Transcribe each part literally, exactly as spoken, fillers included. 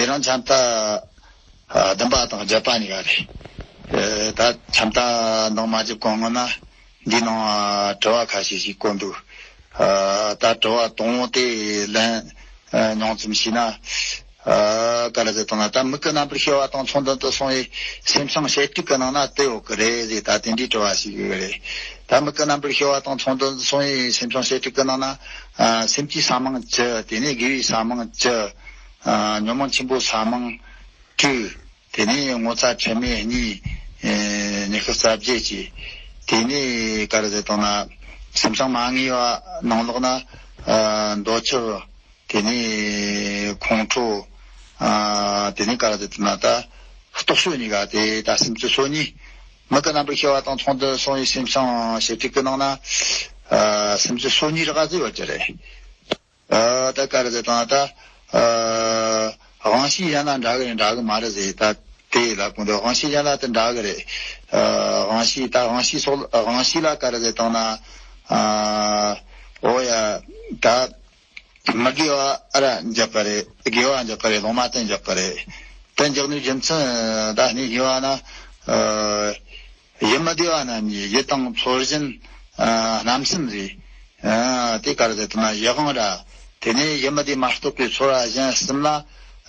དེ་རིང་འཆམ་ཐག་ཨ་བདུན་པ་དང་བརྒྱད་པ་གཉིས་ཀ་རེད། ཨེ་ད་འཆམ་ཐག་འདང་མ་བརྒྱབ་གོང་སྔོན་ན་འདིའི་ནང་ཨ་དྲི་བ་ཁ་ཤས་ཤིག་བཀོད་འདུག་ཨ་ད་དྲི་བ་དང་པོ་དེ་ལན་ཨ་ཉུང་ཙམ་ཞུས་ན། ཨ་ག་རེ་ཟེར་བཏང་ན། ད་མིག་གི་རྣམ་པར་ཤེས་པ་དང་ཚོགས་འདུན་དུ་སོང་བའི་སེམས་བྱུང་བྱེད་དྲུག་གི་ནང་ན་དེ་ཡོད་གི་རེད་ཟེར། ད་དེ་འདྲའི་དྲི་བ་ཞིག་ཡོད་གི་རེད། ད་མིག་གི་རྣམ་པར་ཤེས་པ་དང་ཚོགས་འདུན་དུ་སོང་བའི་སེམས་བྱུང་བྱེད་དྲུག་གི་ནང་ན་ཨ་སེམས་ཀྱི་ས་མིང་བཅུ། དེ་ནས་དགེ་བའི་ས་མིང་བཅུ། ཨ་ཉོན་མོངས་ཆེན་པོའི་ས་མིང་དྲུག། དེ་ནས་ངོ་ཚ་དྲི་མེད་གཉིས། ཨེ་ཉི་ཤུ་རྩ་བརྒྱད་ཀྱི། དེ་ནས་ག་རེ་ཟེར་བཏང་ན། སེམས་བྱུང་མ་ངེས་པ་ནང་ལོགས་ན་ཨ་འདོད་ཆགས། དེ་ནས་ཁོང་ཁྲོ། ཨ་དེ་ནས་ག་རེ་ཟེར་བཏང་ན། ད་རྟོག་དཔྱོད་གཉིས་ཀ་དེ་ད་སུམ་ཅུ་སོ་གཉིས། མིག་གི་རྣམ་པར་ཤེས་པ་དང་ཚོགས་འདུ་སོང་བའི་སེམས་བྱུང་བྱེད་དྲུག་གི་ནང་ན་ཨ་སུམ་ཅུ་སོ་གཉིས་རེ་ཟེར་ཡོད་ཀྱི་རེད། ཨ་ད་ག་རེ་ཟེར་བཏང་ན། ད་ཨ་དབང་ཤེས་གཞན་ལ་འདྲ་གི་རེད་འདྲ་གི་མ་རེད་ཟེར། ད་དེ་ལ་གོང་དུ་དབང་ཤེས་གཞན་ལ་དེ་འདྲ་གི་རེད། ཨ་དབང་ཤེས། ད་དབང་ཤེས་སོགས། དབང་ཤེས་ལ་ག་རེ་ཟེར་བཏང་ན། ཨ་འོ་ཡ། ད་མི་དགེ་བ་ཨ་ར་འཇོག་གི་རེད། དགེ་བ་འཇོག་གི་རེད། ལོང་མ་དེ་འཇོག་གི་རེད། དེ་འཇོག་ནུས་རྒྱུ་མཚན་ད་གཉིས་པ་ན། ཨ་ཡིད་མི་བདེ་བ་རྣམ་གཉིས། ཡིད་དང་ཚོར་བཞིན་ཨ་རྣམ་གསུམ་རེད། ཨ་དེ་ག་རེ་ཟེར་བཏང་ན་ཡིད་དབང་ར། དེ་ནས་ཡིད་མི་བདེ་མ་གཏོགས་པའི་ཚོར་བ་གཞན་གསུམ་ལ།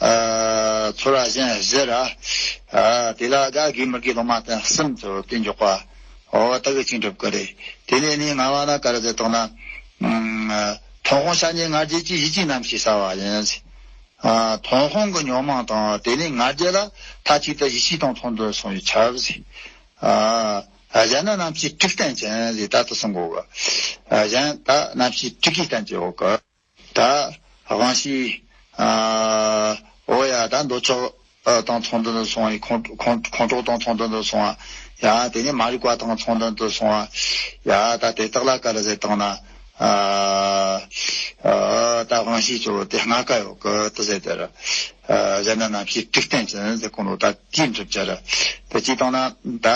ཨ་ཚོར་བ་གཞན་བཞི་ར། ཨ་དེ་ལ་དགའ་དགོས་མི་དགོས་ལོང་མ་དེ་གསུམ་དུ་དེ་འཇོག་པ། འོ་ད་གི་ཅིག་འགྲུབ་གི་རེད། དེ་ནས་ནི་ལྔ་པ་ན་ག་རེ་ཟེར་བཏང་ན། ཨ་མཐོང་སྤང་བྱ་ཉིད་ང་རྒྱལ་གྱི་ཡིད་ཀྱི་རྣམ་ཤེས་གསལ་བ་ཡིན། ཨ་མཐོང་སྤང་གི་ཉོན་མོངས་དང་དེ་ནས་ང་རྒྱལ་ལ་མཐའ་གཅིག་ཏུ་ཡིད་ཤེས་དང་ཚོགས་འདུ་སོང་བས་ཁྱབ་ཟེར། ཨ་གཞན་ནི་རྣམ་ཤེས་དྲུག་རྟེན་ཅན་ཟེར། ད་དེ་གསུང་གོ་གི། ཨ་གཞན་ད་རྣམ་ཤེས་དྲུག་གིས་བསྟན་གྱི་ཡོད་གི། ད་དབང་ཤེས། ཨ་འོ་ཡ། ད་འདོད་ཆགས་དང་ཚོགས་འདུ་དུ་སོང་བའི་ཁོང་ཁོང་ཁོང་ཁྲོ་དང་ཚོགས་འདུ་དུ་སོང་བ། ཡ་དེ་ནས་མ་རིག་པ་དང་ཚོགས་འདུ་དུ་སོང་བ། ཡ་ད་དེ་དག་ལ་ག་རེ་ཟེར་བཏང་ན། ཨ་ཨ་ད་དབང་ཤེས་ཚོ་དེ་ལྔ་ཀ་ཡོད་གི་དེ་ཟེར་དེ་ར། ཨ་གཞན་ནི་རྣམ་ཤེས་དྲུག་རྟེན་ཅན་ཟེར་གོ་ནོ་ད་དེའི་འགྲུབ་བྱ་ར། དེ་ཅི་བཏང་ན་ད་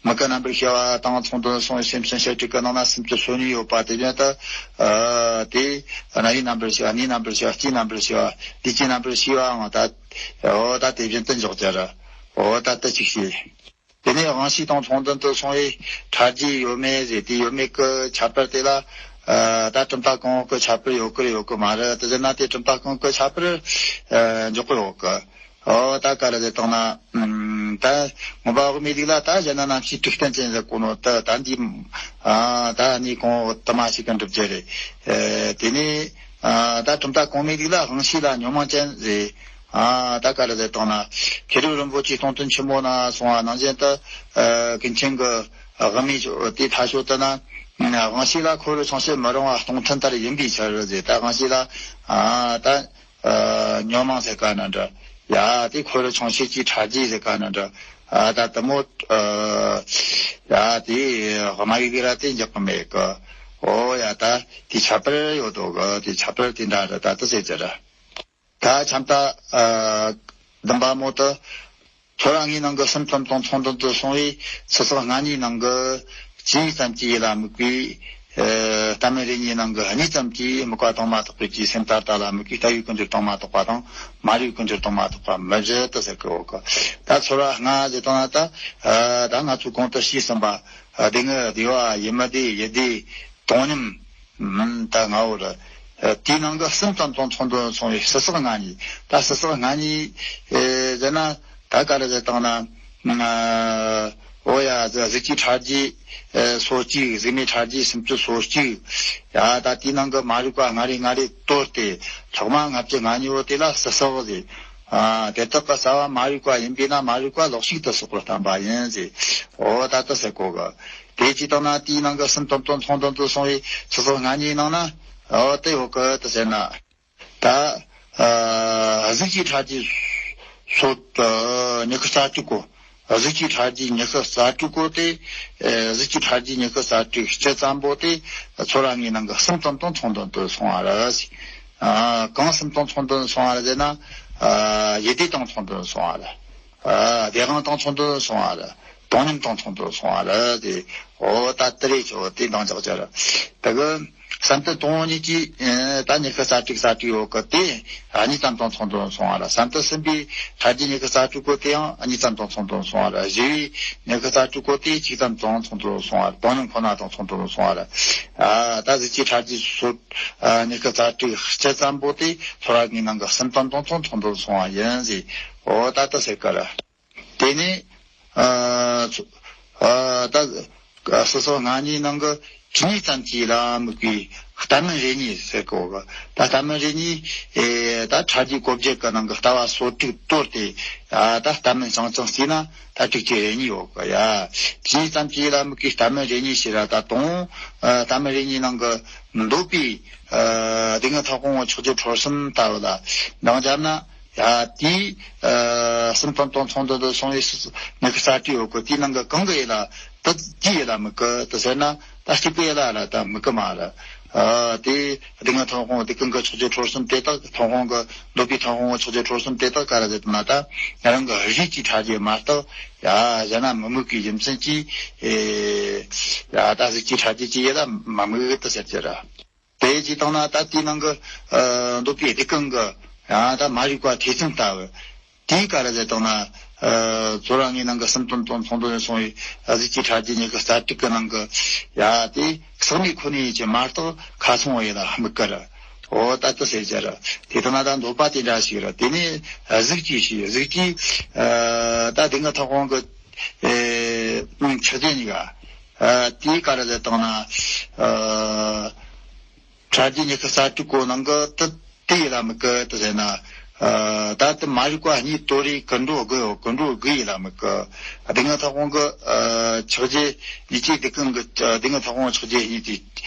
མིག་གི་རྣམ་པར་ཤེས་པ་དང་ཚོགས་འདུ་སོང་བའི་སེམས་བྱུང་བྱེད་དྲུག་གི་ནང་ན་སུམ་ཅུ་སོ་གཉིས་ཡོད་པ་དེ་བཞིན་དུ། ཨ་དེ་རྣ་བའི་རྣམ་པར་ཤེས་པ། སྣའི་རྣམ་པར་ཤེས་པ། ལྕེའི་རྣམ་པར་ཤེས་པ། ལུས་ཀྱི་རྣམ་པར་ཤེས་པའང་ད་འོ་ད་དེ་བཞིན་དུ་འཇོག་བྱ་ར། འོ་ད་དེ་གཅིག་བྱས། དེ་ནས་དབང་ཤེས་དང་ཚོགས་འདུ་དུ་སོང་བའི་ཕྲ་རྒྱས་ཡོད་མེད་ཟེར། དེ་ཡོད་མེད་ཀྱི་ཁྱད་པར་དེ་ལ། ཨ་ད་གྲུབ་མཐའ་གང་གི་ཁྱད་པར་ཡོད་གི་རེད་ཡོད་གི་མ་རེད། དེ་ཟེར་ན་དེ་གྲུབ་མཐའ་གང་གི་ཁྱད་པར་ཨ་འཇོག་གི་ཡོད་གི། འོ་ད་ག་རེ་ཟེར་བཏང་ན། ཨམ་ད་མངོན་པ་འོག་མའི་ལུགས་ལ་ད་གཞན་ནི་རྣམ་ཤེས་དྲུག་རྟེན་ཅན་ཟེར་གོ་ནོ་ད་ད་འདི། ཨ་ད་ནི་གོང་འོག་དུ་མ་ཞིག་གི་འགྲུབ་བྱ་རེད། ཨ་དེ་ནས་ཨ་ད་གྲུབ་མཐའ་གོང་མའི་ལུགས་ལ་དབང་ཤེས་ལ་ཉོན་མོངས་ཅན་ཟེར། ཨ་ད་ག་རེ་ཟེར་བཏང་ན། མཁས་གྲུབ་རིན་པོ་ཆེའི་སྟོང་ཐུན་ཆེན་མོ་ན་གསུངས་པ་ནང་བཞིན་དུ། ཨ་ཀུན་མཁྱེན་གྱི་དབུ་མའི་དེའི་མཐའ་སྐོར་དུ་ན། དབང་ཤེས་ལ་འཁོར་བའི་ཆོག་ཤེས་མི་རུང་བ་སྟོང་ཐུན་ལྟར་ཡིན་པའི་ཕྱིར་ཟེར། ད་དབང་ཤེས་ལ་ཨ་ད་ཨ་ཉོན་མོངས་ཟེར་ག་ན་འདྲ། ཡ་དེ་འཁོར་བའི་ཆོག་ཤེས་ཀྱི་ཕྲ་རྒྱས་ཟེར་ག་ན་འདྲ། ཨ་ད་དེ་མོ་ཨ་ཡ་དེ་དམའ་བའི་གི་ར་དེ་འཇོག་གི་མེད་གི། འོ་ཡ་ད་དེ་ཁྱད་པར་ཡོད་དོ་གི། དེ་ཁྱད་པར་དེ་འདྲ་ར་ད་དེ་ཟེར་གྱི་ར། ད་འཆམ་ཐག་ཨ་བདུན་པ་མོ་དུ། ཚོར་བ་ལྔའི་ནང་གི་གསུམ་ཙམ་དང་ཚོགས་འདུ་དུ་སོང་བའི་ཚེ་སྲོག་ལྔ་གཉིས་ནང་གི་སྐྱེ་བ་ཙམ་གྱི་ཡུལ་ལ་དམིགས་པའི། ཨ་ལྟ་མིན་རེ་གཉིས་ནང་གི་གཉིས་ཙམ་གྱིས་དམིགས་པ་དང་མ་དག་པའི་ཀྱི་སེམས་ལྟར་ལྟ་ལ་དམིགས་པའི་ལྟ་བའི་ཀུན་འབྱུང་དང་མ་དག་པ་དང་མ་རིག་ཀུན་འབྱུང་དང་མ་དག་པ་མི་བཞི་དུ་ཟེར་གི་ཡོད་གི། ད་ཚོར་བ་ལྔ་ཟེར་བཏང་ན་ད་ཨ་ད་ང་ཚོས་གོང་དུ་ཞུས་ཟིན་པ། ཨ་སྡུག་བསྔལ་བདེ་བ་ཡིད་མི་བདེ་ཡིད་བདེ་བཏང་སྙོམས། ཨུམ་ད་ལྔ་བོ་ར། ཨ་དེའི་ནང་གི་གསུམ་ཙམ་དང་ཚོགས་འདུ་སོང་བའི་ཕྱི་སྲོག་ལྔ་གཉིས། ད་ཕྱི་སྲོག་ལྔ་གཉིས་ཨེ་ཟེར་ན་ད་ག་རེ་ཟེར་བཏང་ན། ཨ་འོ་ཡ་གཟུགས་ཀྱི་ཕྲ་རྒྱས་ཨེ་སོ་གཅིག། གཟུགས་མེད་ཕྲ་རྒྱས་སུམ་ཅུ་སོ་གཅིག། ཡ་ད་དེའི་ནང་གི་མ་རིག་པ་ལྔ་རེ་ལྔ་རེ་དོར་ཏེ་ལྷག་མ་ལྔ་བཅུ་ང་གཉིས་བོ་དེ་ལ་ཕྱི་སྲོག་ཟེར། ཨ་དེ་དག་གི་རྩ་བ་མ་རིག་པ་ཡིན་པས་ན་མ་རིག་པ་ལོག་ཤུགས་དུ་སོགས་པར་བསྟན་པ་ཡིན་ཟེར། འོ་ད་དེ་ཟེར་གོ་གི། དེ་ཅི་ལྟར་ན་དེའི་ནང་གི་གསུམ་ཙམ་དང་ཚོགས་འདུ་དུ་སོང་བའི་ཕྱི་སྲོག་ལྔ་གཉིས་ནང་ན་འོ་དེ་ཡོད་གི་དེ་ཟེར་ན། ད་ཨ་གཟུགས་ཀྱི་ཕྲ་རྒྱས་སོ་ཉི་ཤུ་རྩ་དྲུག་གོ། གཟུགས་ཀྱི་ཕྲ་རྒྱས་ཉི་ཤུ་རྩ་དྲུག་གོ་དེ། ཨ་གཟུགས་ཀྱི་ཕྲ་རྒྱས་ཉི་ཤུ་རྩ་དྲུག་སྤྱི་ཙམ་པོ་དེ་ཚོར་བ་ལྔའི་ནང་གི་གསུམ་ཙམ་དང་ཚོགས་འདུ་དུ་སོང་བ་རེད། ཨ་གང་གསུམ་དང་ཚོགས་འདུ་དུ་སོང་བ་རེད་ཟེར་ན། ཨ་ཡིད་བདེ་དང་ཚོགས་འདུ་དུ་སོང་བ་རེད། ཨ་བདེ་དབང་དང་ཚོགས་འདུ་དུ་སོང་བ་རེད། སྟོང་ཉིད་དང་མཚུངས་དུ་སོང་བ་རེད་དེ། འོ་ད་དེ་རེད་ཆོ་དེ་འདང་རྒྱག་རྒྱུ་རེད། དེ་གི་བསམ་གཏན་དང་པོ་ཉིད་ཀྱི་ཨེ་ད་ཉི་ཤུ་རྩ་དྲུག་རྩ་དྲུག་ཡོད་གི་དེ་གཉིས་ཙམ་དང་མཚུངས་དུ་སོང་བ་རེད། བསམ་གཏན་གསུམ་པའི་ཕྲ་རྒྱས་ཉི་ཤུ་རྩ་དྲུག་གོ་དེའང་གཉིས་ཙམ་དང་མཚུངས་དུ་སོང་བ་རེད། བཞི་པའི་ཉི་ཤུ་རྩ་དྲུག་གོ་དེ་གཅིག་ཙམ་དང་མཚུངས་དུ་སོང་བ་རེད། སྟོང་ཉིད་ཁོ་ན་དང་མཚུངས་དུ་སོང་བ་རེད། ཨ་ད་གཟུགས་ཀྱི་ཕྲ་རྒྱས་སོ་ཨ་ཉི་ཤུ་རྩ་དྲུག་སྤྱི་ཙམ་པོ་དེ་ཚོར་བ་དངོས་ནང་གི་གསུམ་ཙམ་དང་མཚུངས་དུ་སོང་བ་ཡིན་ཟེར། འོ་ད་ལྟ་ཟེར་གི་རེད། དེ་ནས་ཨ་ཚོ་ཨ་ད་སོ་སོ་སྔ་ཉིད་ནང་གི་ཇི་སྙེད་ཙམ་གྱིས་ལ་དམིགས་པའི་རྟགས་མིན་རེ་གཉིས་ཟེར་གོ་གི། ད་རྟགས་མིན་རེ་གཉིས་ཨེ་ད་ཕྲ་རྒྱས་གོ་བརྗོད་ཀྱི་ནང་གི་ལྟ་བ་སོ་དྲུག་དོར་ཏེ་ཨ་ད་རྟགས་མིན་རྐྱང་རྐྱང་བརྩིས་ན་ད་དྲུག་ཅུ་རེ་གཉིས་ཡོད་གི་ཡ། ཇི་སྙེད་ཙམ་གྱིས་ལ་དམིགས་པའི་རྟགས་མིན་རེ་གཉིས་ཞེས་ར་ད་དང་ཨ་རྟགས་མིན་རེ་གཉིས་ནང་གི་འདོད་པའི་ཨ་སྡུག་བསྔལ་མཐོང་སྤང་ཕྱོགས་བཅུ་འཁོར་གསུམ་ལྟ་བུ་ལ་འདང་བརྒྱབ་ན། ཡ་དེའི་ཨ་གསུམ་ཙམ་དང་མཚུངས་དུ་སོང་བའི་ཉི་ཤུ་རྩ་དྲུག་ཡོད་གི། དེའི་ནང་གི་གང་གི་ཡིད་ལ་དེ་དེའི་ཡིད་ལ་དམིགས་གི་དེ་ཟེར་ན་ད་གཅིག་པུའི་ཡིད་ལ་ལ་ད་དམིགས་གི་མ་རེད། ཨ་དེ་སྡུག་བསྔལ་མཐོང་སྤང་སྡུག་ཀུན་གྱི་ཕྱོགས་བཅུ་འཁོར་གསུམ་དེ་དག་མཐོང་སྤང་གི་འདོད་པའི་མཐོང་སྤང་ཕྱོགས་བཅུ་འཁོར་གསུམ་དེ་དག་ག་རེ་ཟེར་ན་ད་རང་གི་རིགས་ཀྱི་ཕྲ་རྒྱས་མ་གཏོགས་ཡ་གཞན་ན་མི་དམིགས་གི་རྒྱུ་མཚན་གྱིས་ཨེ་ཡ་ད་གཟུགས་ཀྱི་ཕྲ་རྒྱས་ཀྱི་ཡིད་ལ་མ་དམིགས་གི་དེ་ཟེར་གྱི་རེད། དེ་ཅི་བཏང་ན་ད་དེའི་ནང་གི་ཨ་འདོད་པའི་སྡུག་ཀུན་གྱི་ཡང་ད་མ་རིག་པ་ཐེ་ཚོམ་ལྟ་བུ། དེའི་ག་རེ་ཟེར་བཏང་ན་ཨ་ཚོར་བ་དངོས་ནང་གི་གསུམ་ཙམ་དང་མཚུངས་དུ་སོང་བའི་ཨ་གཟུགས་ཀྱི་ཕྲ་རྒྱས་ཉི་ཤུ་རྩ་དྲུག་གི་ནང་གི་ཡ་དེ་ཟག་མེད་ཁོ་ནའི་ཡིད་ཀྱིས་མ་གཏོགས་ཁ་སང་བའི་ཡིད་ལ་དམིགས་གི་རེད། འོ་ད་དེ་ཟེར་གྱི་རེད། དེ་ལྟ་ན་ད་འདོད་པ་དེ་འདྲ་ཞིག་རེད། དེ་ནས་ཨ་གཟུགས་ཀྱི་ཞིག་གཟུགས་ཀྱི་ཨ་ད་སྡུག་བསྔལ་མཐོང་སྤང་གི་ཨེ་ཕྱག་རྒྱ་གཉིས་ཀ་ཨ་དེའི་ག་རེ་ཟེར་བཏང་ན་ཨ། ཕྲ་རྒྱས་ཉི་ཤུ་རྩ་དྲུག་གོ་ནང་གི་དེ་དེ་ཡིད་ལ་དམིགས་གི་དེ་ཟེར་ན། ཨ་ད་དེ་མ་རིག་པ་གཉིས་དོར་རེ་ཀུན་འགྲོ་དགུ་ཡོད། ཀུན་འགྲོ་དགུ་ཡིད་ལ་དམིགས་གི། སྡུག་བསྔལ་མཐོང་སྤང་གི་ཨ་ཕྱག་རྒྱ་གཉིས་ཀྱིས་སྡུག་ཀུན་གྱི་ཨ་སྡུག་བསྔལ་མཐོང་སྤང་ཕྱག་རྒྱ་གཉིས་ཀྱིས་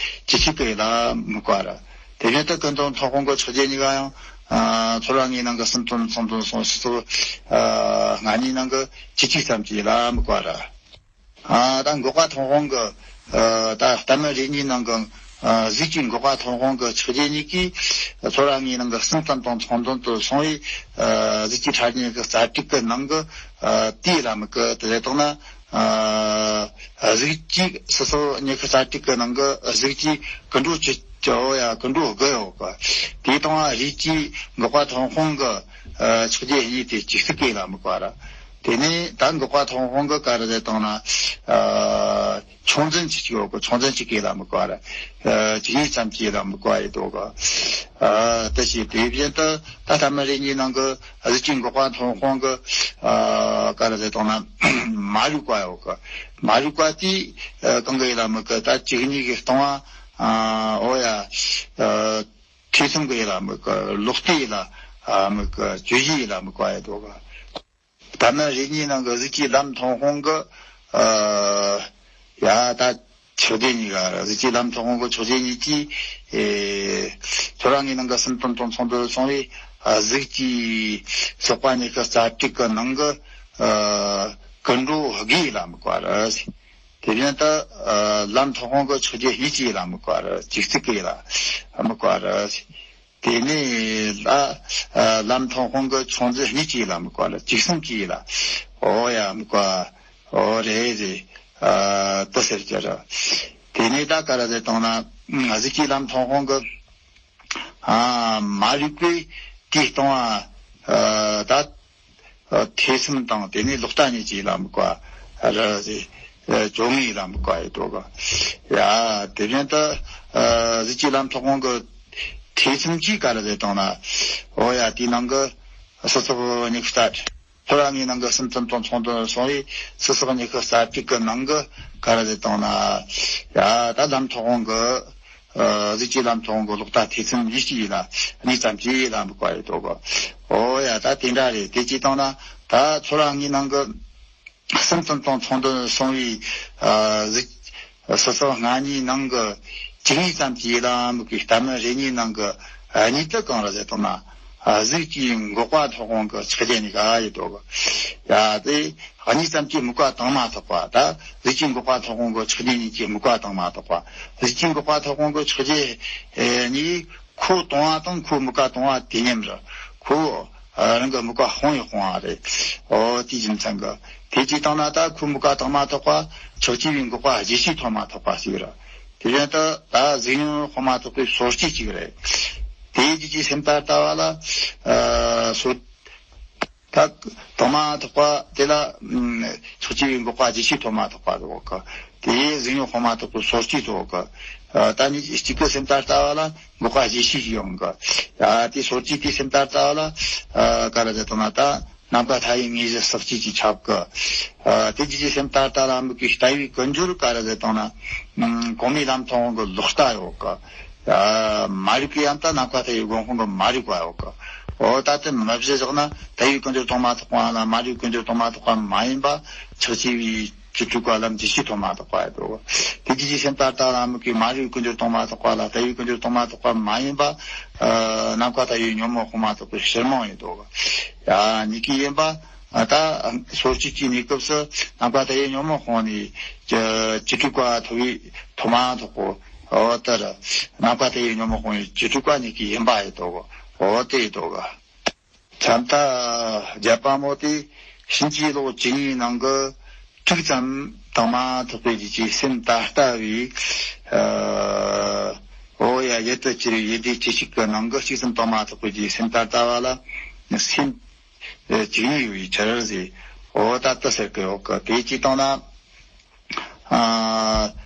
ཇི་སྙེད་ཀྱི་ཡིད་ལ་དམིགས་པ་རེད། དེ་བཞིན་དུ་ཀུན་རྫོབ་མཐོང་སྤང་གི་ཕྱག་རྒྱ་གཉིས་ཀ་ཡང་ཨ་ཚོར་བ་དངོས་ནང་གི་གསུམ་ཙམ་མཚུངས་དུ་སོང་བའི་སོ་སོ་ཨ་སྔ་ཉིད་ནང་གི་ཇི་སྙེད་ཙམ་གྱིས་ཡིད་ལ་དམིགས་པ་རེད། ཨ་ད་འགོག་པ་མཐོང་སྤང་གི་ཨ་ད་རྟགས་མིན་རེ་གཉིས་ནང་གི་ཨ་གཟུགས་ཀྱི་འགོག་པ་མཐོང་སྤང་གི་ཕྱག་རྒྱ་གཉིས་ཀྱིས་ཚོར་བ་དངོས་ནང་གི་གསུམ་ཙམ་དང་མཚུངས་ལྡན་དུ་སོང་བའི་ཨ་གཟུགས་ཀྱི་ཕྲ་རྒྱས་ཀྱི་རྩ་དྲུག་གི་ནང་གི་ཨ་དེའི་ལ་དམིགས་གི་དེ་ལས་བཏང་ན་ཨ་གཟུགས་ཀྱི་སོ་སོ་ཉི་ཤུ་རྩ་དྲུག་གི་ནང་གི་གཟུགས་ཀྱི་ཀུན་འགྲོ་བཅུ་ཅོ་ཡ་ཀུན་འགྲོ་དགུ་ཡོད་གི། དེའི་སྟེང་ལ་རིགས་ཀྱི་འགོག་པ་མཐོང་སྤང་གི་ཨ་ཕྱག་རྒྱ་གཉིས་དེ་ཇི་སྙེད་ཀྱིས་ཡིད་ལ་དམིགས་པ་རེད། དེ་ནས་ད་འགོག་པ་མཐོང་སྤང་གི་ག་རེ་ཟེར་བཏང་ན། ཨ་ཆུང་འཛིན་གྱི་གཅིག་ཡོད་གི། ཆུང་འཛིན་གཅིག་གིས་ཡིད་ལ་དམིགས་པ་རེད། ཨ་ཇི་སྙེད་ཙམ་གྱིས་ཡིད་ལ་དམིགས་པ་ཡིན་འདུག་གི། ཨ་དེ་བཞིན་དེ་བཞིན་དུ་ད་རྟགས་མིན་རེ་གཉིས་ནང་གི་གཟུགས་ཀྱི་འགོག་པ་མཐོང་སྤང་གི་ཨ་ག་རེ་ཟེར་བཏང་ན་མ་རིག་པ་ཡོད་གི། མ་རིག་པ་དེས་ཨ་གང་གི་ཡིད་ལ་དམིགས་གི། ད་ཇི་སྙེད་ཀྱིས་སྟོང་པ་ཨ་འོ་ཡ་ཨ་ཐེ་ཚོམ་གྱི་ཡིད་ལ་དམིགས་གི། ལོག་ལྟའི་ཡིད་ལ་ཨ་དམིགས་གི། བརྗོད་བྱའི་ཡིད་ལ་དམིགས་པ་ཡིན་འདུག་གི། རྟགས་མིན་རེ་གཉིས་ནང་གི་གཟུགས་ཀྱི་ལམ་མཐོང་སྤང་གི་ཨ་ཡ་ད་ཕྱག་རྒྱ་གཉིས་ཀ་རེད། གཟུགས་ཀྱི་ལམ་མཐོང་སྤང་གི་ཕྱག་རྒྱ་གཉིས་ཀྱིས་ཨེ་ཚོར་བ་དངོས་ནང་གི་གསུམ་ཙམ་དང་མཚུངས་ལྡན་དུ་སོང་བའི་ཨ་གཟུགས་ཀྱི་ཚོར་བ་ཉི་ཤུ་རྩ་དྲུག་གི་ནང་གི་ཨ་ཀུན་འགྲོ་དགུའི་ཡིད་ལ་དམིགས་པ་རེད། དེ་བཞིན་དུ་ཨ་ལམ་མཐོང་སྤང་གི་ཕྱག་རྒྱ་གཉིས་ཀྱི་ཡིད་ལ་དམིགས་པ་རེད། ཇི་སྙེད་ཀྱིས་ཡིད་ལ་དམིགས་པ་རེད། དེ་ནས་ལ་ཨ་ལམ་མཐོང་སྤང་གི་ཆུང་འཛིན་གཉིས་ཀྱི་ཡིད་ལ་དམིགས་པ་རེད། ཇི་སྙེད་ཀྱིས་ཡིད་ལ་འོ་ཡ་དམིགས་པ་འོ་རེད་རེད། ཨ་དེ་ཟེར་གྱི་རེད། དེ་ནས་ད་ག་རེ་ཟེར་བཏང་ན་གཟུགས་ཀྱི་ལམ་མཐོང་སྤང་གི་ཨ་མ་རིག་པས་དེས་སྟོང་པ་ཨ་ད་ཨ་ཐེ་ཚོམ་དང་དེ་ནས་ལོག་ལྟ་གཉིས་ཀྱིས་ཡིད་ལ་དམིགས་པ་རེད་ཟེར། ཨ་བཅོ་ལྔའི་ཡིད་ལ་དམིགས་པ་ཡིན་འདུག་གི། ཡ་དེ་བཞིན་དུ་ཨ་གཟུགས་ཀྱི་ལམ་མཐོང་སྤང་གི་ཐེ་ཚོམ་གྱིས་ག་རེ་ཟེར་བཏང་ན། འོ་ཡ་དེའི་ནང་གི་སོ་སོ་ཉི་ཤུ་རྩ་དྲུག་ཚོར་བ་དངོས་ནང་གི་གསུམ་ཙམ་དང་མཚུངས་ལྡན་སོང་བའི་སོ་སོ་ཉི་ཤུ་རྩ་དྲུག་གི་ནང་གི་ག་རེ་ཟེར་བཏང་ན། ཡ་ད་ལམ་མཐོང་སྤང་གི་ཨ་གཟུགས་ཀྱི་ལམ་མཐོང་སྤང་གི་ལོག་ལྟ་ཐེ་ཚོམ་གཉིས་ཀྱིས་ཡིད་ལ་གཉིས་ཙམ་གྱིས་ཡིད་ལ་དམིགས་པ་ཡིན་འདུག་གི། འོ་ཡ་ད་དེ་འདྲ་རེད། དེ་ཅི་བཏང་ན་ད་ཚོར་བ་དངོས་ནང་གི་གསུམ་ཙམ་དང་མཚུངས་ལྡན་སོང་བའི་ཨ་གཟུགས་སོ་སོ་སྔ་ཉིད་ནང་གི་ཇི་སྙེད་ཙམ་གྱིས་ཡིད་ལ་དམིགས་པའི་རྟགས་མིན་རེ་གཉིས་ནང་གི་ཨ་གཉིས་དེ་གང་རེད་ཟེར་བཏང་ན། ཨ་གཟུགས་ཀྱི་འགོག་པ་མཐོང་སྤང་གི་ཕྱག་རྒྱ་གཉིས་ཀ་ཡིན་འདུག་གི། ཡ་དེ་གཉིས་ཙམ་གྱིས་དམིགས་པ་བཏང་མ་ཐག་པ། ད་གཟུགས་ཀྱི་འགོག་པ་མཐོང་སྤང་གི་ཕྱག་རྒྱ་གཉིས་ཀྱིས་དམིགས་པ་བཏང་མ་ཐག་པ། གཟུགས་ཀྱི་འགོག་པ་མཐོང་སྤང་གི་ཕྱག་རྒྱ་ཨེ་གཉིས་ཁོ་སྟོང་པ་དང་ཁོ་དམིགས་པ་བཏང་བ་དེ་མཉམ་རེད། ཁོ་ རང་གི་དམིགས་པ་སྤོང་ཡི་སྤོང་བ་རེད། འོ་དེའི་རྒྱུ་མཚན་གྱིས་དེ་གཅིག་བཏང་ན། ད་ཁོའི་དམིགས་པ་ཐོག་མ་ཐོགས་པ་ཆགས་ཆེ་བའི་འགོག་པ་རྗེས་ཤུལ་ཐོག་མ་ཐོགས་པ་ཞིག་རེད། དེ་བཞིན་དུ་ད་གཟུགས་མྱོང་དཔག་མ་ཐོགས་པའི་སོ་སྐྱེ་གཅིག་རེད། དེའི་རྒྱུ་གཅིག་སེམས་ད་ལྟ་བ་ལ་སོ། ད་ཐོག་མ་ཐོགས་པ་དེ་ལ་ཆགས་ཆེ་བའི་འགོག་པ་རྗེས་ཤུལ་ཐོག་མ་ཐོགས་པ་ཡོད་གི། དེའི་གཟུགས་མྱོང་དཔག་མ་ཐོགས་པའི་སོ་སྐྱེ་ཡོད་གི། ད་ནི་གཅིག་གི་སེམས་ད་ལྟ་བ་ལ་འགོག་པ་རྗེས་ཤུལ་ཡོང་གི། ཡ་དེ་སོ་སྐྱེ་དེའི་སེམས་ད་ལྟ་བ་ལ་ག་རེ་ཟེར་དང་ན། ད་ནམ་མཁའ་མཐའ་ཡས་ངོས་བཞི་ཟག་བཅས་ཀྱི་ཁྱབ་གི། དེ་རྒྱུ་གཅིག་སེམས་ད་ལྟ་ལ་དམིགས་པའི་ལྟ་བའི་ཀུན་སྦྱོར་ག་རེ་ཟེར་དང་ན། གོང་མའི་ལམ་མཐོང་གི་ལོག་ལྟ་ཡོད་གི། མ་རིག་པའི་ཡང་ད་ནམ་མཁའ་མཐའ་ཡས་སྒོམ་དཔང་གི་མ་རིག་པ་ཡོད་གི། འོ་ད་དེ་མི་བཞི་བཞག་ན། ལྟ་བའི་ཀུན་སྦྱོར་དང་མ་ཐོགས་པ་ལ་མ་རིག་ཀུན་སྦྱོར་དང་མ་ཐོགས་པ་མ་ཡིན་པ་ཆགས་ཆེ་བའི་བཅུ་དྲུག་པ་ལམ་རྗེས་ཤུལ་ཐོག་མ་ཐོགས་པ་ཡོད་དོ། དེ་རྒྱུ་གཅིག་སེམས་ད་ལྟ་ལ་དམིགས་པའི་མ་རིག་ཀུན་སྦྱོར་དང་མ་ཐོགས་པ་ལ་ལྟ་བའི་ཀུན་སྦྱོར་དང་མ་ཐོགས་པ་མ་ཡིན་པ་ནམ་མཁའ་མཐའ་ཡས་ཉོན་མོངས་དཔག་མ་ཐོགས་པའི་ཕྱིར་རྨོངས་ཡིན་དོ། ཡ་གཉིས་ཀའི་ཡིན་པ། ད་སོ་སྐྱེ་གི་གནས་སྐབས་སུ་ནམ་མཁའ་མཐའ་ཡས་ཉོན་མོངས་སྤངས་ནས་བཅུ་དྲུག་པ་ཐོབ་པའི་ཐོག་མ་ཐོགས་པ། འོ་ལྟར་ནམ་མཁའ་མཐའ་ཡས་ཉོན་མོངས་སྤངས་པའི་བཅུ་དྲུག་པ་གཉིས་ཀའི་ཡིན་པ་ཡིན་དོ། འོ་དེ་ཡིན་དོ། ཁྱབ་མཐའ་བརྒྱད་པ་མོ་དེ་ཕྱིན་ཅི་ལོག་བཅུ་གཉིས་ནང་གི་དྲུག་ཙམ་དང་མ་ཐོགས་པའི་རྒྱུ་གཅིག་སེམས་ད་ལྟ་བའི། འོ་ཡ་ཡུལ་དུ་གྱུར་པའི་ཡུལ་དུས་བཅུ་གཅིག་གི་ནང་གི་གཅིག་ཙམ་དང་མ་ཐོགས་པའི་རྒྱུ་གཅིག་སེམས་ད་ལྟ་བ་ལ་སེམས་བཅུ་གཉིས་ཡོད་པའི་ཕྱིར་ཟེར། འོ་ད་ལྟ་ཟེར་གི་ཡོད་གི། དེ་གཅིག་བཏང་ན།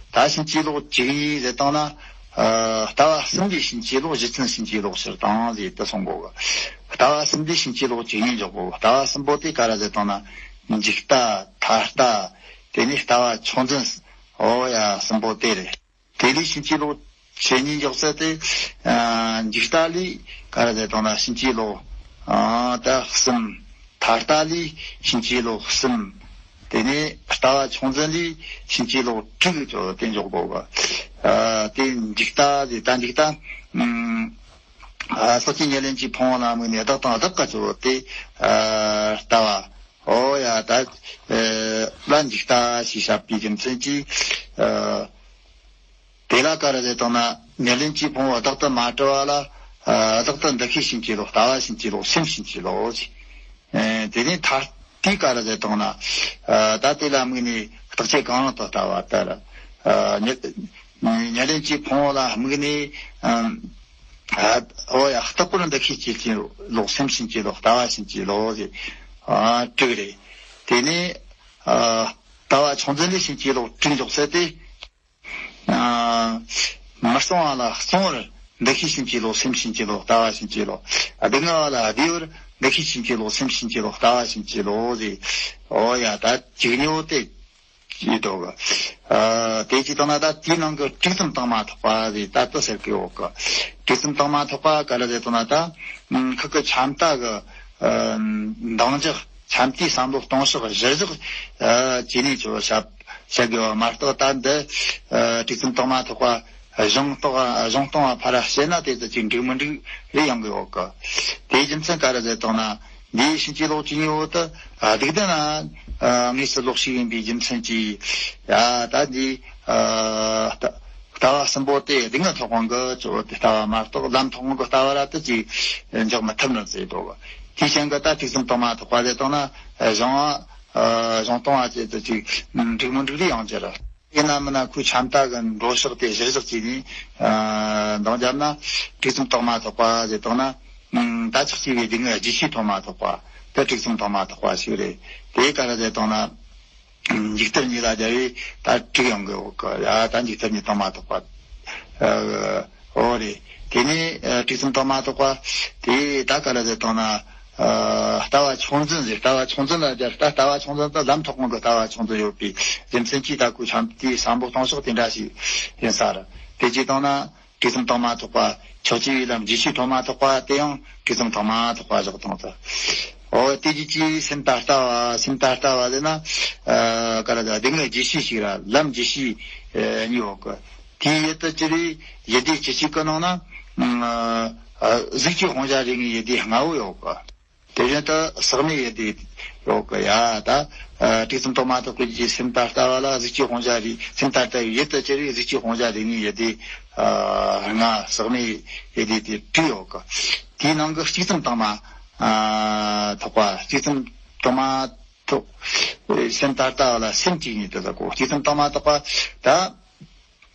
ད་ཕྱིན་ཅི་ལོག་བཅུ་གཉིས་ཟེར་བཏང་ན། ལྟ་བ་གསུམ་པའི་ཕྱིན་ཅི་ལོག་གཞི་རྟེན་ཕྱིན་ཅི་ལོག་ཕྱིར་དང་ཟེར་དུ་གསུང་གོ་གི། ལྟ་བ་གསུམ་པའི་ཕྱིན་ཅི་ལོག་བཅུ་གཉིས་འཇོག་གོ། ལྟ་བ་གསུམ་པོ་དེ་ག་རེ་ཟེར་བཏང་ན། འཇིག་ལྟ། ཐར་ལྟ། དེ་ནས་ལྟ་བ་ཕྱོགས་འཛིན། འོ་ཡ་གསུམ་པོ་དེ་རེད། དེ་ལས་ཕྱིན་ཅི་ལོག་བཅུ་གཉིས་འཇོག་ཚད་དེ། འཇིག་ལྟ་ལས་ག་རེ་ཟེར་བཏང་ན་ཕྱིན་ཅི་ལོག་ད་གསུམ། ཐར་ལྟ་ལས་ཕྱིན་ཅི་ལོག་གསུམ། དེ་ནས་ལྟ་བ་ཕྱོགས་འཛིན་ལས་ཕྱིན་ཅི་ལོག་དྲུག་ཅོ་དེ་འཇོག་དགོས་གི། དེ་འཇིག་ལྟ་ཟེར། ད་འཇིག་ལྟ། ཟག་བཅས་ཉེར་ལེན་གྱི་ཕུང་པོ་ལ་དམིགས་ནས་བདག་དང་བདག་གི་ཅོ་དེ་ལྟ་བ། འོ་ཡ་ད་ལ་འཇིག་ལྟ་ཞེས་བྱ་བའི་རྒྱུ་མཚན་གྱིས། དེ་ལ་ག་རེ་ཟེར་བཏང་ན། ཉེར་ལེན་གྱི་ཕུང་པོ་བདག་ཏུ་མ་གྲུབ་པ་ལ། ཨ་བདག་ཏུ་འདུ་ཤེས་ཕྱིན་ཅི་ལོག་ལྟ་བ་ཕྱིན་ཅི་ལོག་སེམས་ཕྱིན་ཅི་ལོག་ཅེས། ཨེ་དེ་ནས་ཐ་དེ་ག་རེ་ཟེར་བཏང་ན། ཨ་ད་དེ་ལ་དམིགས་ནས་རྟག་ཆད་གང་རུང་དུ་ལྟ་བ་ལྟར། ཨ་ཉེར་ཉེར་ལེན་གྱི་ཕུང་པོ་ལ་དམིགས་ནས། ཨ་ཨ་འོ་ཡ་རྟག་པར་འདུ་ཤེས་ཕྱིན་ཅི་ལོག་སེམས་ཕྱིན་ཅི་ལོག་ལྟ་བ་ཕྱིན་ཅི་ལོག་ཅེས། ཨ་དྲུག་རེད། དེ་ནས། ཨ་ལྟ་བ་ཕྱོགས་འཛིན་ལས་ཕྱིན་ཅི་ལོག་དྲུག་འཇོག་ཚད་དེ། མི་གཙང་བ་ལ་གཙང་བར་འདུ་ཤེས་ཕྱིན་ཅི་ལོག་སེམས་ཕྱིན་ཅི་ལོག་ལྟ་བ་ཕྱིན་ཅི་ལོག་སྡུག་བསྔལ་བ་ལ་བདེ་བར་འདུ་ཤེས་ཕྱིན་ཅི་ལོག་སེམས་ཕྱིན་ཅི་ལོག་ལྟ་བ་ཕྱིན་ཅི་ལོག་ཟེར། འོ་ཡ་ད་བཅུ་གཉིས་པོ་དེ་ཡིན་འདུག་ཨ་དེ་ཅི་ལྟར་ན་ད་དེའི་ནང་གི་དྲུག་ཙམ་དང་མ་ཐོགས་པ་ཟེར་ད་ལྟ་ཟེར་གི་ཡོད་གི། དྲུག་ཙམ་དང་མ་ཐོགས་པ་ག་རེ་ཟེར་ལྟར་ན་ད་ཁོ་གི་ཁྱབ་མཐའ་གི་འདང་རྒྱག་འཆམ་མཐའི་བསམ་བློ་གཏོང་ཕྱོགས་གཞིར་བཞག་བྱས་ནས་ཅོ་བྱ་བྱ་དགོས་པ་མ་གཏོགས། ད་འདི་དྲུག་ཙམ་དང་མ་ཐོགས་པ་གཞུང་གཏོང་གཞུང་གཏོང་བ་ཕར་བཤད་ན་དེ་ཚོ་ཅིག་འགྲིག་མི་འགྲིག་རེ་ཡོང་གི་ཡོད་གི། དེའི་རྒྱུ་མཚན་ག་རེ་ཟེར་བཏང་ན། འདིའི་ཕྱིན་ཅི་ལོག་བཅུ་གཉིས་པོ་དེ་སྡུག་བདེན་ལ་དངོས་སུ་ལོག་ཤེས་ཡིན་པའི་རྒྱུ་མཚན་གྱིས། ཡ་ད་འདི་ལྟ་བ་གསུམ་པོ་དེ་སྡུག་བསྔལ་ཐོབ་དབང་གི་ཅོ་ལྟ་བ་མ་གཏོགས་ལམ་ཐོབ་དབང་གི་ལྟ་བ་ར་དེ་ཅིག་འཇོག་མི་ཐུབ་ནི་ཟེར་འདུག་དེའི་རྐྱེན་གྱིས་ད་དྲུག་ཙམ་དང་མ་ཐོགས་པ་ཟེར་བཏང་ན་གཞུང་གཞུང་གཏོང་བ་བཅས་དེ་ཅིག་འགྲིག་མི་འགྲིག་རེ་ཡོང་རྒྱུ་རེད། ཡིན་ན་མིན་ན་ཁོའི་ཁྱབ་མཐའ་གི་འགྲོ་ཕྱོགས་དེ་གཞིར་བཞག་བྱས་ནས་འདང་བརྒྱབ་ན། དྲུག་ཙམ་དང་མ་ཐོགས་པ་ཟེར་བཏང་ན། ད་ཆགས་ཆེ་བའི་སྡུག་བསྔལ་རྗེས་ཤུལ་ཐོག་མ་ཐོགས་པ་དེ་དྲུག་ཙམ་དང་མ་ཐོགས་པ་ཞིག་རེད། དེ་ག་རེ་ཟེར་བཏང་ན། འཇིག་མཐར་གཉིས་ལ་སྦྱར་བས་ད་དྲུག་ཡོང་གི་ཡོད་གི། ཡ་ད་འཇིག་མཐར་གཉིས་དང་མ་ཐོགས་པ། ཨ་འོ་རེད། དེ་ནས་ཨ་དྲུག་ཙམ་དང་མ་ཐོགས་པ་དེ་ད་ག་རེ་ཟེར་བཏང་ན། ཨ་ལྟ་བ་ཕྱོགས་འཛིན་ཟེར། ལྟ་བ་ཕྱོགས་འཛིན་ལ་སྦྱར། ད་ལྟ་བ་ཕྱོགས་འཛིན་དེ་ལམ་ཐོབ་དབང་གི་ལྟ་བ་ཕྱོགས་འཛིན་ཡོད་པའི་རྒྱུ་མཚན་གྱིས་ད་ཁོའི་ཁྱབ་མཐའི་བསམ་བློ་གཏོང་ཕྱོགས་དེ་འདྲ་ཞིག་ཡིན་ས་རེད། དེ་ཅི་བཏང་ན། དྲུག་ཙམ་དང་མ་ཐོགས་པ། ཕྱོགས་ཆོས་པའི་ལམ་རྗེས་ཤུལ་ཐོག་མ་ཐོགས་པ་དེ་ཡང་དྲུག་ཙམ་དང་མ་ཐོགས་པ་བཞག་བཏང་ཚར། འོ་དེ་རྒྱུ་གཅིག་སེམས་ད་ལྟ་བ། སེམས་ད་ལྟ་བ་ཟེར་ན། ཨ་ག་རེ་ཟེར། སྡུག་བསྔལ་རྗེས་ཤུལ་ཞིག་ར་ལམ་རྗེས་ཤུལ་ཨ་གཉིས་ཡོད་གི། དེའི་ཡུལ་དུ་གྱུར་པའི་ཡུལ་དུས་བཅུ་གཅིག་གི་ནང་ན། ཨ་གཟུགས་ཀྱི་དབང་ཤེས་རིག་ངེས་ཡུལ་དུས་ལྔ་བོ་ཡོད་གི། དེ་བཞིན་དུ་ཟག་མེད་ཡུལ་དུས་ཡོད་གི། ཡ་ད་ཨ་དྲུག་ཙམ་དང་མ་ཐོགས་པའི་རྒྱུ་སེམས་ད་ལྟ་བ་ལ་གཟུགས་ཀྱི་དབང་ཤེས་རིག་སེམས་ད་ལྟ་བའི་ཡུལ་དུ་གྱུར་པའི་གཟུགས་ཀྱི་དབང་ཤེས་རིག་ངེས་ཡུལ་དུས་ཨ་ལྔ། ཟག་མེད་ཡུལ་དུས་དེ་དྲུག་ཡོད་གི། དེའི་ནང་གི་གཅིག་ཙམ་དང་མ། ཨ་ པ། ཐེ་ཚོམ་དང་མ་ཐོགས། སེམས་ད་ལྟ་བ་ལ་སེམས་བཅུ་གཉིས་དེ་ལ་གོ། ཐེ་ཚོམ་དང་མ་ཐོགས་པ་ད།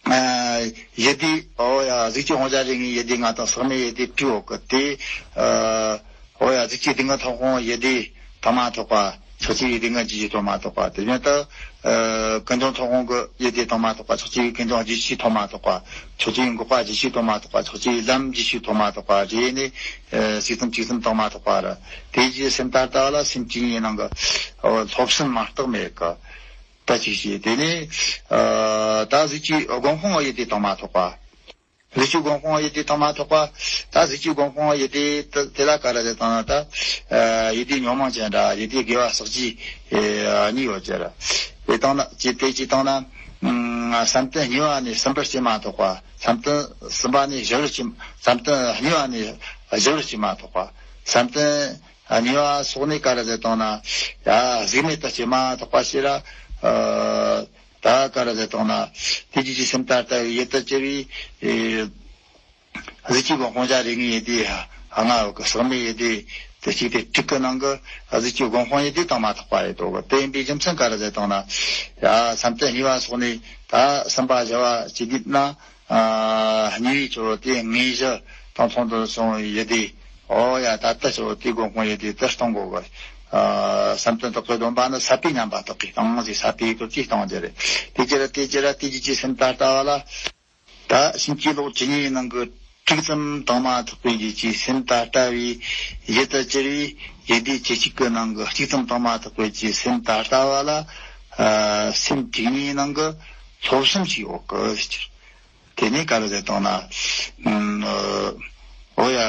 ཨ་ཡིད་བདེ། ཨོ་ཡ། གཟུགས་ཀྱི་དབང་ཆ་རེ་ངེས་ཡིད་བདེ་ལྔ་དང་ཟག་མེད་ཡིད་བདེ་བྲིས་འོག་གི་དེ། ཨ་ཨོ་ཡ། གཟུགས་ཀྱི་སྡུག་བསྔལ་མཐོང་དབང་ཡིད་བདེ་དང་མ་ཐོགས་པ། ཆགས་ཆེ་བའི་སྡུག་བསྔལ་ཇི་ཞིག་དང་མ་ཐོགས་པ། དེ་བཞིན་དུ། ཨ་ཀུན་འབྱུང་མཐོང་དབང་གི་ཡིད་བདེ་དང་མ་ཐོགས་པ། ཆགས་ཆེ་བའི་ཀུན་འབྱུང་ཇི་ཞིག་དང་མ་ཐོགས་པ། ཆགས་ཆེ་བའི་འགོག་པ་ཇི་ཞིག་དང་མ་ཐོགས་པ། ཆགས་ཆེ་བའི་ལམ་ཇི་ཞིག་དང་མ་ཐོགས་པ། རེ་ནས་ཨ་ཐེ་ཚོམ་ཐེ་ཚོམ་དང་མ་ཐོགས་པ་རེད། དེ་རྗེས་སེམས་ད་ལྟ་བ་ལ་སེམས་བཅུ་གཉིས་ནང་གི་ཨོ་སློབ་གསུམ་མ་གཏོགས་མེད་གི། ད་ཅིག་བྱས། དེ་ནས་ཨ་ད་གཟུགས་ཀྱི་སྒོམ་དབང་ཡིད་བདེ་དང་མ་ཐོགས་པ། གཟུགས་ཀྱི་སྒོམ་དབང་ཡིད་བདེ་དང་མ་ཐོགས་པ། ད་གཟུགས་ཀྱི་སྒོམ་དབང་ཡིད་བདེ་དེ་དེ་ལ་ག་རེ་ཟེར་བཏང་ན་ད། ཨ་ཡིད་བདེ་ཉོན་མོངས་ཅན་ར་ཡིད་བདེ་དགེ་བ་བསགས་བྱའི་ཨ་གཉིས་ཡོད་ཅེས་ར། དེ་བཏང་ན་ཅི་དེ་ཅི་བཏང་ན། ཨ་བསམ་གཏན་གཉིས་པ་ནས་གསུམ་པར་སྐྱེ་མ་ཐོགས་པ། བསམ་གཏན་གསུམ་པ་ནས་བཞི་པར་སྐྱེ། བསམ་གཏན་གཉིས་པ་ནས་བཞི་པར་སྐྱེ་མ་ཐོགས་པ། བསམ་གཏན་གཉིས་པ་སོགས་ནས་ག་རེ་ཟེར་བཏང་ན། ཡ་གཟུགས་མེད་དུ་སྐྱེ་མ་ཐོགས་པ་ཞེས་ར། ཨ་ད་ག་རེ་ཟེར་བཏང་ན། དེ་རྗེས་ཀྱི་སེམས་ད་ལྟ་བའི་ཡུལ་དུ་གྱུར་པའི་ཨེ་གཟུགས་ཀྱི་སྒོམ་དབང་ཆ་རེ་ངེས་ཡིད་བདེ་ལྔ་ཡོད་གི། ཟག་མེད་ཡིད་བདེ་དེ་གཅིག་དེ་དྲུག་གི་ནང་གི་གཟུགས་ཀྱི་སྒོམ་དབང་ཡིད་བདེ་དང་མ་ཐོགས་པ་རེད་དོ་གི། དེ་ཡིན་པའི་རྒྱུ་མཚན་ག་རེ་ཟེར་བཏང་ན། ཡ་བསམ་གཏན་གཉིས་པ་སོགས་ནས་ད་གསུམ་པ་བཞི་པ་ཅི་དུས་ན། ཨ་གཉིས་པའི་ཆོས་དེ་དངོས་གཞི་དང་མཚུངས་ལྡན་སོང་བའི་ཡིད་བདེ། ཨོ་ཡ། ད་ལྟ་ཆོས་དེ་སྒོམ་དབང་ཡིད་བདེ་དེ་གཏོང་དགོས་གི། ཨ་བསམ་གཏན་དག་གི་སྡོམ་པ་ནི་ཟད་པའི་མཉམ་པ་དག་གིས་བཏང་ཞེས་ཟད་པའི་དོན་གྱིས་གཏོང་རྒྱུ་རེད། དེ་ཅི་ར་དེ་ཅི་ར་དེ་རྗེས་ཀྱི་སེམས་ད་ལྟ་བ་ལ། ད་སེམས་ཀྱི་ལོག་ཇི་སྙེད་ནང་གི་དྲུག་ཙམ་དང་མ་ཐོགས་པའི་རྗེས་ཀྱི་སེམས་ད་ལྟ་བའི་ཡུལ་དུ་གྱུར་པའི་ཡིད་བདེ་བཅུ་གཅིག་གི་ནང་གི་གཅིག་ཙམ་དང་མ་ཐོགས་པའི་རྗེས་སེམས་ད་ལྟ་བ་ལ། ཨ་སེམས་བཅུ་གཉིས་ནང་གི་སློབ་གསུམ་ཞིག་ཡོད་གི་ཟེར། དེ་ནས་ག་རེ་ཟེར་བཏང་ན། ཨ་ཨོ་ཡ།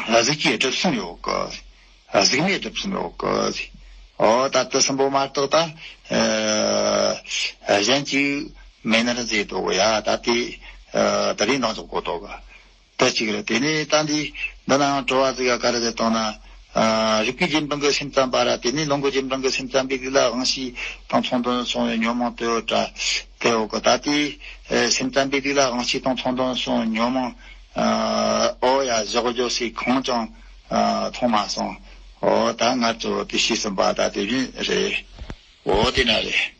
གཟུགས་ཀྱི་སྒྲིབ་གསུམ་ཡོད་གི། གཟུགས་མེད་སྒྲིབ་གསུམ་ཡོད་གི། ཨོ་ད་དེ་གསུམ་པོ་མ་གཏོགས་ད་ཨ་གཞན་གཅིག་མེད་ན་ར་ཟེར་དོ་གི། ཡ་ད་དེ་ཨ་ད་རེས་འདང་རྒྱག་དགོས་དོ་གི། ད་གཅིག་རེད། དེ་ནས་ད་འདི་འདི་ནའང་དྲི་བ་ཟིག་ག་རེ་ཟེར་བཏང་ན། ཨ་རིག་པའི་རྒྱུད་འབྲིང་གི་སེམས་ཙམ་པ་ར། དེ་ནས་ལོངས་སྐུ་རྒྱུད་འབྲིང་གི་སེམས་ཙམ་པའི་ལུགས་ལ་དབང་ཤེས་དང་མཚུངས་ལྡན་སོང་བའི་ཉོན་མོངས་དེ་ཡོད་དྲ། དེ་ཡོད་གི། ད་དེ་ཨ་སེམས་ཙམ་པའི་ལུགས་ལ་དབང་ཤེས་དང་མཚུངས་ལྡན་སོང་ཉོན་མོངས། ཨ་ཨོ་ཡ། བཞག་རྒྱུ་སའི་ཁུངས་ཀྱང་ཨ་མཐོང་མ་སོང་། ཨོ་ད་ང་ཚོ་དེ་ཤེས་ཟིན་པ་ད་དེ་བཞིན་རེད། ཨོ་དེ་ན་རེད།